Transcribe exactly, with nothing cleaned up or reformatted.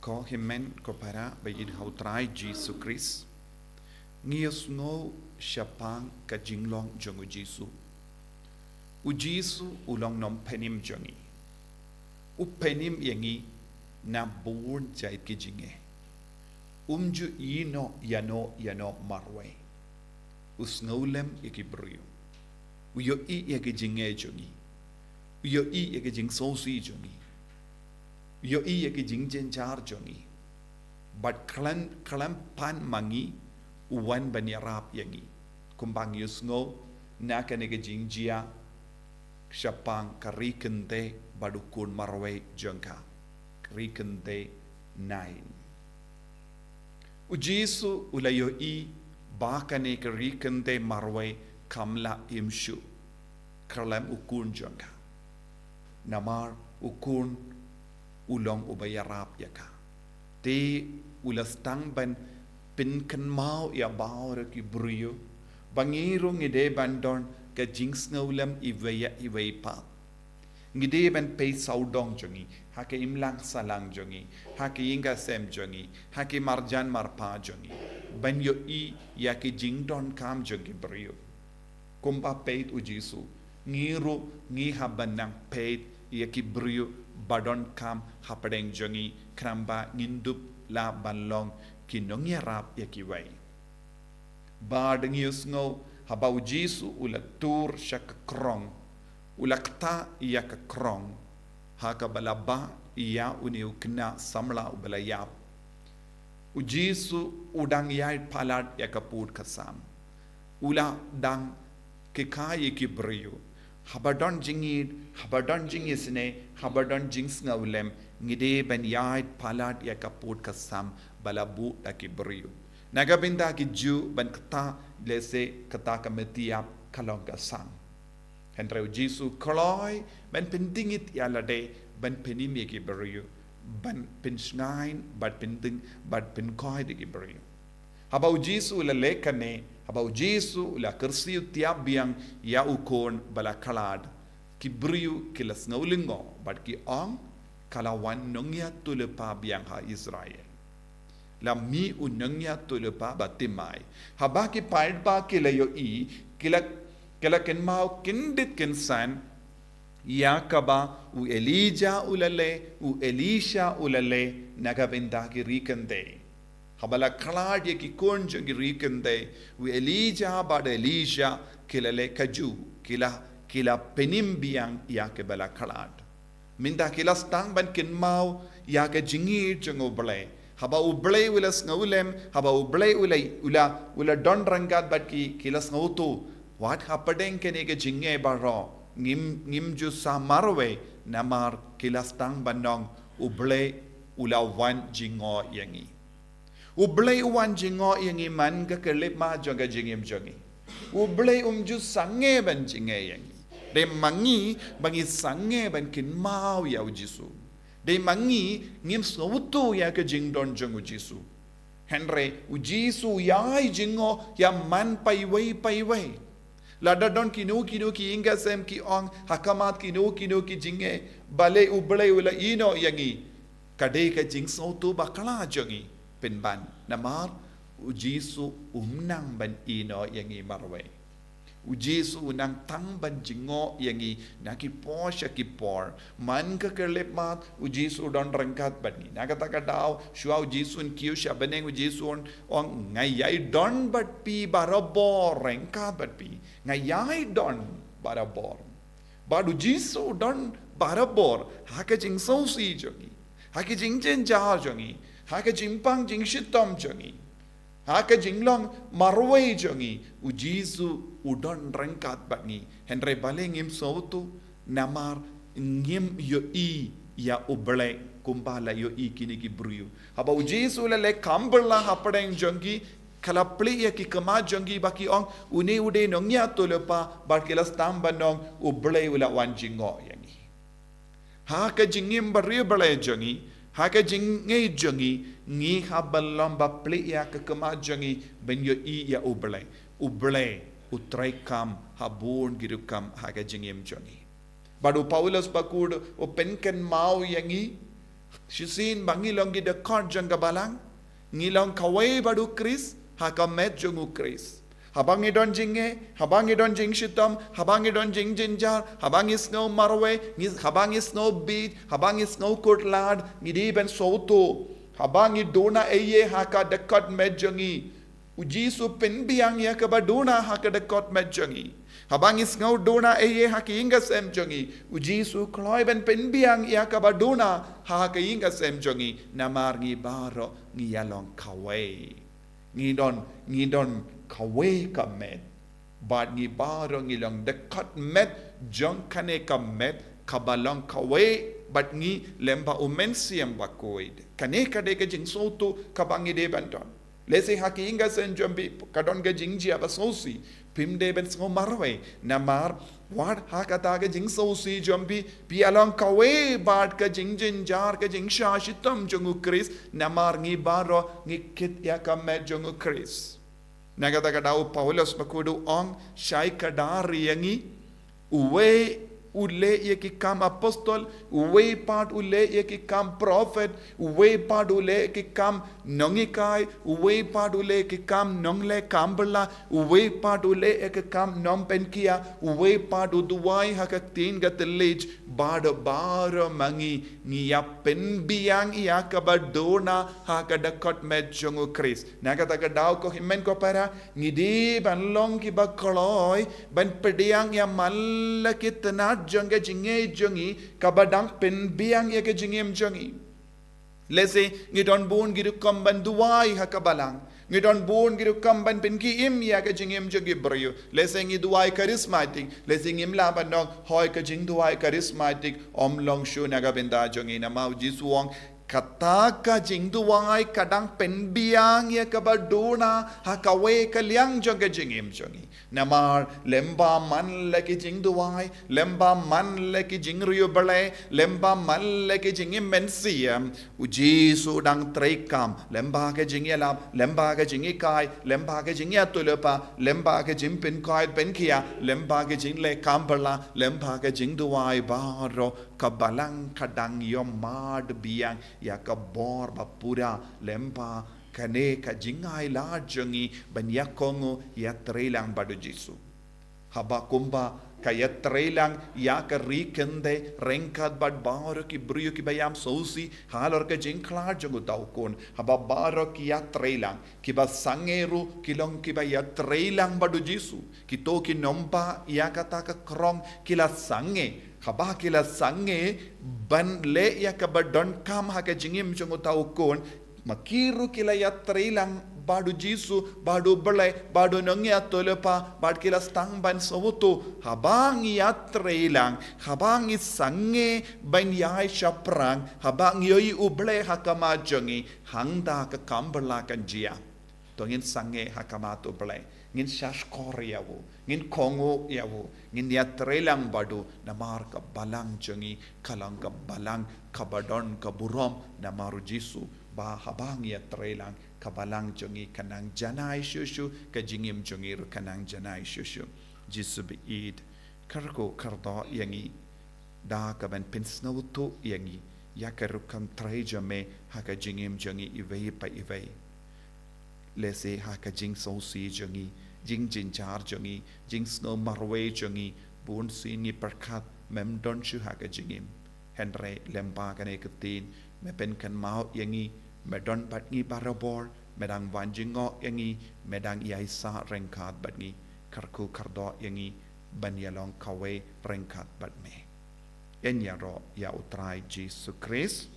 Ko hynmen ko para ba ïeit ha u Trai Jisu Khrist. Ngi ïohsngew shaphang ka jinglong jong u Jisu. U Jisu u long nongpynim jong ngi. U pynim ïa ngi na bun jait ki jingeh. Um ju ïehnoh ïano ïano marwei. U sngewlem ïa ki briew. U ïohi ïa ki jingeh jong ngi. U ïohi ïa ki jingsngewsih jong ngi. U ïohi ïa ki jingjynjar jong ngi. Bad khlem, khlem pan ma ngi, u wan ban ïarap ïa ngi. Kumba ngi ïohsngew na kane ka jingjia shaphang ka ri kynthei bad u khun marwei jong ka. Ka ri kynthei Nain. U Jisu u la ïohi ba kane ka ri kynthei marwei kam lah im shuh khlem u khun jong ka. Namar u khun u long uba ïarap ïa ka. Te u la sdang ban pynkynmaw ïa baroh ki briew ba ngi ruh ngi dei ban don ka jingsngewlem iwei ïa iwei pat. Ngi dei ban peit sawdong jong ngi, ha ka imlang sahlang jong ngi, ha ka ïing ka sem jong ngi, ha ki marjan marpa jong ngi. Ban ïohi ïa ki jingdonkam jong ki briew. Kumba peit u Jisu, ngi ruh ngi hap ban nang peit ïa ki briew ba donkam hapdeng jong ngi, khnang ba ngin dup lah ban long ki nongïarap ïa kiwei. Bad ngi ïohsngew haba u Jisu u la tur sha ka krong, u la kta ïa ka krong, ha kaba la bah ïa une u khynnah samla uba la ïap. U Jisu u dang ïaid palat ïa ka pud ka sam. U la dang kynmaw ïa ki briew. Haba don jingïeit, haba don jingisynei, haba don jingsngewlem, ngi dei ban ïaid palat ïa ka pud ka sam ba la buh da ki briew. Na ka bynta ki Jiw ban kata lehse kata ka metiap ka long ka sang. Hynrei u Jisu u kloi ban pyndngit ïa lade, ban pynim ïa ki briew, ban pynshngaiñ bad pyndngit bad pynkoit ïa ki briew. Haba u Jisu u la leh kane, haba u Jisu u la kyrsiew tiap biang ïa u khun ba la khlad, ki briew ki la sngew lyngngoh bad ki ong, ka la wan nongïathuhlypa biang ha Israel. La mih u nongïathuhlypa ba thymmai. Haba ki paidbah ki la ïohi, ki la, ki la kynmaw kyndit kynsan ïa kaba u Elijah u la leh, u Elisha u la leh na ka bynta ki ri kynthei. Haba la khlad ïa ki khun jong ki ri kynthei, u Elijah bad u Elisha ki la leh kajuh, ki la, ki la pynim biang ïa kiba la khlad. Mynta ki la sdang ban kynmaw ïa ka jingïeit jong U Blei. Haba U Blei u la sngewlem, haba U Blei u la, u la, u la don ryngkat bad ki, ki la sngewthuh. Wat hapdeng kane ka jingeh baroh, ngim, ngim ju sa marwei, namar ki la sdang ban ong, U Blei u la wan jngoh ïa ngi. U Blei u wan jngoh ïa ngi man ka khyllipmat jong ka jingim jong ngi. U Blei um ju sangeh ban jngoh ïa ngi. Dei ma ngi ba ngi sangeh ban kynmaw ïa u Jisu. Dei ma ngi ngim sngewthuh ïa ka jingdon jong u Jisu. Hynrei u Jisu u ïai jngoh ïa man paiwei paiwei. Lada don kino kino ki ïing ki sem ki ong ha khmat kino kino ki jingeh, balei U Blei u la ïehnoh ïa ngi. Ka dei ka jingsngewthuh bakla jong ngi pynban. Namar u Jisu um nang ban ïehnoh ïa ngi marwei. U Jisu u nang tang ban jngoh ïa ngi na ki por sha ki por. Man ka khyllipmat u Jisu u don ryngkat bad ngi. Na kata ka daw, shuwa u Jisu un kiew sha bneng, u Jisu un ong, nga ïai don bad phi barabor, ryngkat bad phi. Nga ïai don barabor. Bad u Jisu u don barabor ha ka jingsngewsih jong ngi, ha ka jingjynjar jong ngi, ha ka jingpang jingshitom jong ngi, ha ka jinglong marwei jong ngi, u Jisu u don ryngkat bad ngi. Hynrei balei ngim sngewthuh? Namar ngim ïohi ïa U Blei kumba la ïohi kine ki briew. Haba u Jisu u la leh kam bylla hapdeng jong ki, ka la plie ïa ki khmat jong ki ba ki ong, une u dei nongïathuhlypa, bad ki la sdang ban ong, U Blei u la wan jngoh ïa ngi. Ha ka jingim bariewblei jong ngi, ha ka jingngeit jong ngi, ngi hap ban long ba plie ïa ka khmat jong ngi ban ïohi ïa U Blei. U Blei u treikam ha bun ki rukom ha ka jingim jong ngi. Bad u Paulus bakhuid u pynkynmaw ïa ngi, Shisien ba ngi long ki dkhot jong ka balang, ngi long kawei bad u Khrist ha ka met jong u Khrist. Haba ngi don jingeh, haba ngi don jingshitom, haba ngi don jingjynjar, haba ngi sngew marwei, ngi, haba ngi sngew bieit, haba ngi sngew kut lad, ngi dei ban sngewthuh. Haba ngi duna ei ei ha ka dkhot met jong ngi, u Jisu pynbiang ïa kaba duna ha ka dkhot met jong ngi. Haba ngi sngew duna ei ei ha ka ïing ka sem jong ngi, u Jisu kloi ban pynbiang ïa kaba duna ha ka ïing ka sem jong ngi. Namar ngi baroh ngi ïa long kawei. Ngi don, ngi don kawei ka met. Bad ngi baroh ngi long dkhot met jong kane ka met kaba long kawei bad ngi lem bad u Mynsiem Bakhuid. Kane ka dei ka jingsngewthuh kaba ngi dei ban don. Lehse ha ka ïing ka sem jong phi ka don ka jingjia ba sngewsih, phim dei ban sngew marwei. Namar wat ha kata ka jingsngewsih jong phi, phi ïa long kawei bad ka jingjynjar, ka jingshah shitom jong u Khrist. Namar ngi baroh ngi kit ïa ka met jong u Khrist. Na kata ka daw u Paulus bakhuid u ong, shai kdar ïa ngi, uwei u leh ïa ki kam apostol, uwei pat u leh ïa ki kam prophet, uwei pat u leh ïa ki kam nonghikai, uwei pat u leh ïa ki kam nongleh kam bylla, uwei pat u leh ïa ki kam nongpynkhiah, uwei pat u duwai ha ka ktien ka thylliej. Bad baroh ma ngi ngi ïa pynbiang ïa kaba duna ha ka dkhot met jong u Khrist. Na kata ka daw ko hynmen ko para, ngi dei ban long kiba kloi ban pdiang ïa man la ki tnat jong ka jingngeit jong ngi kaba dang pynbiang ïa ka jingim jong ngi. Lehse ngi don bun ki rukom ban duwai ha ka balang, ngi don bun ki rukom ban pynkhie im ïa ka jingim jong ki briew. Lehse ngi duwai charismatic, lehse ngim lah ban ong hooid ka jingduwai charismatic ym long shuh na ka bynta jong ngi. Namar u Jisu u ong, kata ka jingduwai ka dang pynbiang ïa kaba duna ha kawei ka liang jong ka jingim jong ngi. Namar lem bad man la ki jingduwai, lem bad man la ki jingriewblei, lem bad man la ki jingim mynsiem, u Jisu u dang treikam lem bad ka jingïalap, lem bad ka jinghikai, lem bad ka jingïathuhlypa, lem bad ka jingpynkhiah, lem bad ka jingleh kam bylla, lem bad ka jingduwai baroh. Ka balang ka dang ïoh mad biang ïa ka bor ba pura lem bad kane ka jingai lad jong ngi ban ïakohnguh ïatreilang bad u Jisu. Haba kumba ka ïatreilang ïa ka ri khyndai ryngkat bad baroh ki briew kiba ïam sngewsih halor ka jingkhlad jong uta u khun. Haba baroh ki ïatreilang, kiba sangeh ruh ki long kiba ïatreilang bad u Jisu. Kito ki nongbah ïa kata ka krong ki la sangeh. Haba ki la sangeh ban leh ïa kaba donkam ha ka jingim jong uta u khun, ma ki ruh ki la ïatreilang bad u Jisu, bad u Blei, bad u nongïathuhlypa, bad ki la sdang ban sngewthuh, haba ngi ïatreilang, haba ngi sangeh ban ïaid shaphrang, haba ngi ïohi u Blei ha khmat jong ngi, hangta ka kam bylla kan jia. To ngin sangeh ha khmat u Blei, ngin shahshkor ïa u, ngin kohnguh ïa u, ngin ïatreilang bad u, namar ka balang jong ngi ka long ka balang kaba don ka burom namar u Jisu, ba haba ngi ïatreilang ka balang jong ngi ka nang janai shuh shuh, ka jingim jong ngi ruh ka nang janai shuh shuh. Jisu ba ïeit, kyrkhu kyrdoh ïa ngi da kaban pynsngewthuh ïa ngi ïa ka rukom trei jong me ha ka jingim jong ngi iwei pa iwei. Lehse ha ka jingsngewsih jong ngi, jingjynjar jong ngi, jingsngew marwei jong ngi, bun sien ngi pyrkhat mem don shuh ha ka jingim. Hynrei lyngba kane ka ktien, me pynkynmaw ïa ngi, me don bad ngi barabor, me dang wan jngoh ïa ngi, me dang ïaisah ryngkat bad ngi. Kyrkhu kyrdoh ïa ngi ban ïalong kawei ryngkat bad me. Yn ïaroh ïa u Trai Jisu Khrist.